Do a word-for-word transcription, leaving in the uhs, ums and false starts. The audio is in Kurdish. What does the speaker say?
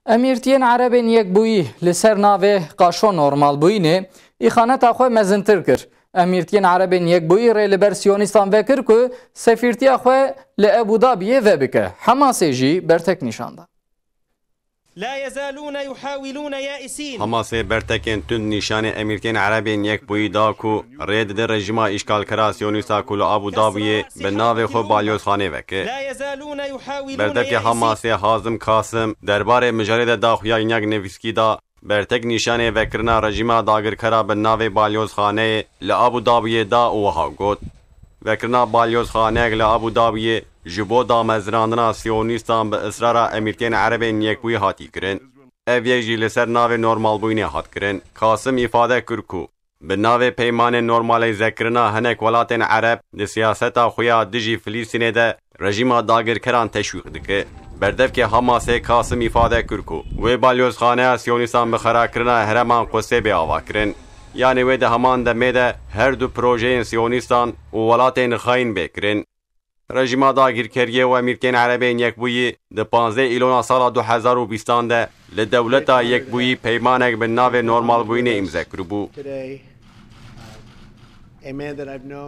Emîrtiyên Erebên Yekbûyî li ser navê Qaşo Normalbûyînê îxaneta xwe mezintir kir. Emîrtiyên Erebên Yekbûyî rê li ber Siyonîstan vekir ku sefîrtiya xwe li Ebû Dabiyê vebike. Hemasê jî bertek nîşan da. لا يزالون يحاولون يائسين. Hamasê bertekên tund nîşanê Emîrtiyên Erebên Yekbûyî da ku rê dide rejîma îşgalkera Siyonîsta ku li Abû Dabiyê bi navê xwe balyozxanê veke. لا يزالون يحاولون Berdevkê يائسين. Hamasê Hazim Kasim derbarê mijarê de daxuyaniyek nivîskî da, bertek nîşanê vekirina rejîma dagirkera bi navê balyozxaneyê li Abû Dabiyê da û wiha got, Vekirina balyozxaneyek li Abû Dabiyê ji bo damezrandina Siyonîstan bi israra Emîrtiyên Erebên Yekbûyî hatî kirin. Ev yek jî li ser navê normalbûyînê hat kirin. Kasim îfade kir ku bi navê peymanê normalîzekirina hinek welatên Ereb di siyaseta xwe ya dijî Filîstînê de rejîma dagirkeran teşwîq dike. Berdevkê Hamasê Kasim îfade kir ku wê balyozxaneya Siyonîstan bi xerakirina herêman Qudsê bê avakirin. Yanî wê di heman demê de her du projeyên Siyonîstan û welatên xayîn bê kirin. Rejîma dagirkeriyê û Emîrkên Erebên Yekbûyî di panzdeh Îlona sala du hezar û bîstan de li Dewleta Yekbûyî peymanek bi navê normalbûyînê îmze kiribû. Today, uh, a man that I've known.